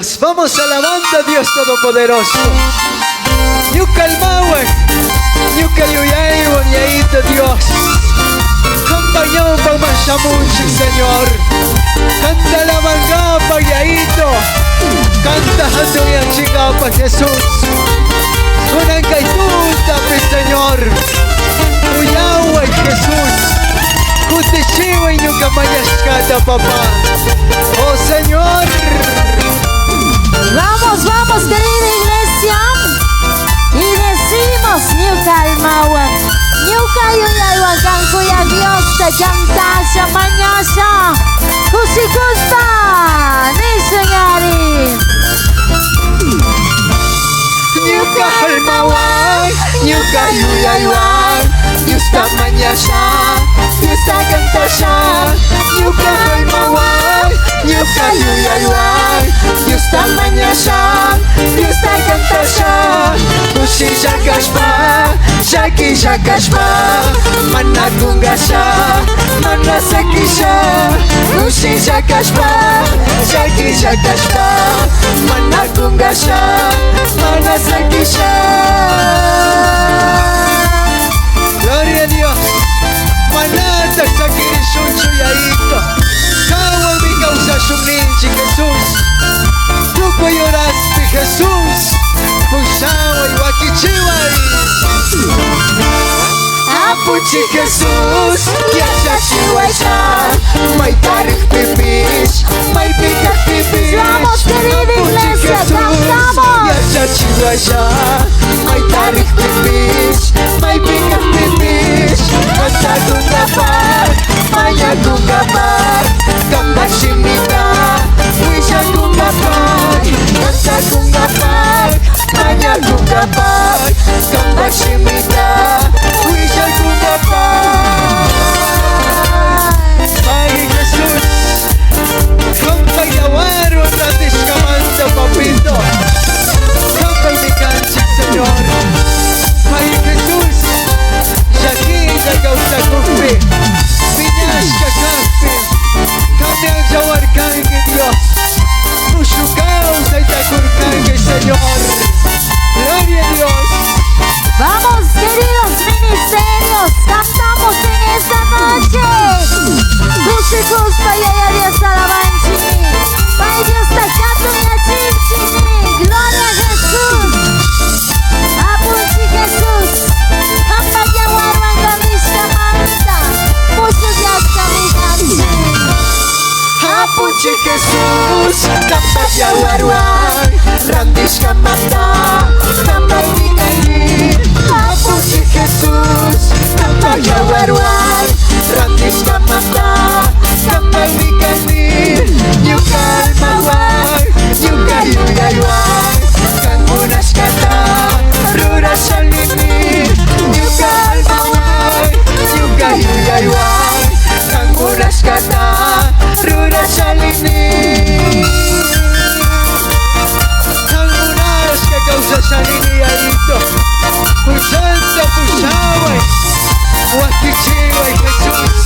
Vamos alabando a Dios Todopoderoso. Ñuka almawan, ñuka yuyaywan, Yayito Dios. Qampa ñawpaqman shamunchik, Señor. Qamta alabangapaq, Yayito. Qamta hatunyachingapaq, Jesús. Kunan kay tutapi, Señor. Uyaway, Jesús. Kutichiway ñuka mañashkata, papá. Oh, Señor. Vamos, vamos, querida iglesia. Y decimos, ñuka almawan, ñuka yuyaywan kan Diosta cantasha mañasha, kushikuspa, nishun. Ñuka almawan, ñuka yuyaywan, Diosta mañasha, Diosta cantasha. Ñuka almawan, ñuka yuyaywan, Diosta mañasha, Diosta cantasha. Kushilla kashpa, llaquilla kashpa, mana kungasha, mana sakisha. Kushilla kashpa, llaquilla kashpa, mana kungasha, mana sakisha. Gloria a Dios. Manata sakirishunchu, Yayito. Qanwanmi kawsashun ninchik, Jesús. Tukuy horaspi, Jesús. Pushaway, wakichiway. Apunchik Jesús, yachachiwasha, mayta rijpipish, maypi kajpipish. Vamos, querida iglesia, cantamos. Yachachiwasha, mayta rijpipish, maypi kajpipish. Kantacungapaj, mañacungapaj, kambaj shimita, willacungapaj. Kantacungapaj, mañacungapaj, kambaj shimita, willacungapaj. Ay, Jesús, qampa yawarwan rantishkamanta, papito. Qampa kanchik, Señor. Ay, Jesús, llaquilla kawsakujpi, piñashka kajpi, qammi akllawarkanki, Dios. Mushuj kawsayta kurkanki, Señor. Gloria a Dios. Vamos, queridos ministerios, cantamos en esta noche. Kushikuspa Yaya Dios alabanchik. Pay Diosta hatunyachinchik. Gloria a Jesús. Apunchik Jesús. Qampa yawarwan rantishkamanta. Mushuqyashkami kanchik. Apunchik Jesús, qampa yawarwan, rantishkamanta, qammi kanki. Apunchik Jesús, qampa yawarwan, rantishkamanta, qammi kanki. Ñuka almawan, ñuka yuyaywan, kan munashkata, rurasha nini. Ñuka almawan, ñuka yuyaywan, kan munashkata, rurasha nini. Kan munashka kawsasha nini, Yayito. Pushanta pushaway, wakichiway, Jesús.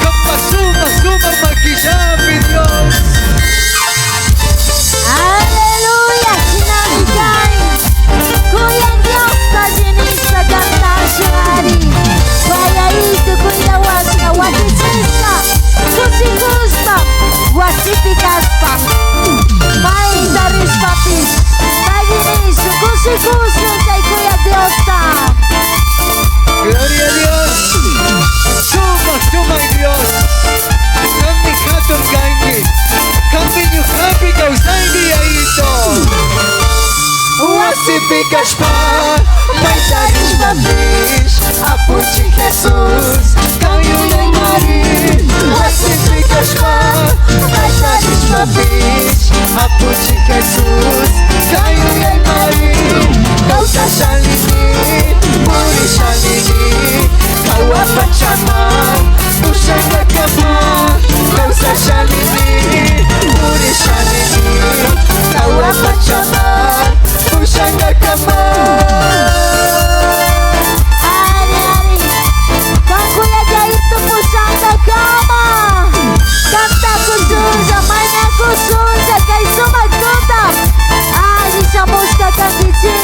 Qampa sumaq sumaq makillapi, Dios. Aleluya, shinami kan. Kuyan Diosta llenishpa cantashun ari. Yayito cuidawashka wakichishka. Kushikushpa wasipi kashpa. Mayta rishpapish. Pagui nishun kushikushun chay kuyak Diosta. Gloria a Dios. Sumaq sumaq Dios. Qammi hatun kanki. Qammi ñuqapi kawsanki, Yayito. Wasipi kashpa, mayta rishpapish, Apunchik Jesús, kan yuyaymari. Wasipi kashpa, mayta rishpapish, Apunchik Jesús, kan yuyaymari. Kawsasha nini, purisha nini, jahua pachaman, pushangakama. Kawsasha nini, purisha nini, jahua pachaman, pushangakama. Ari, ari. Kan Yayito pushangakama. Cantakushunlla, mañakushunlla, kay sumak. shamushka kankichik.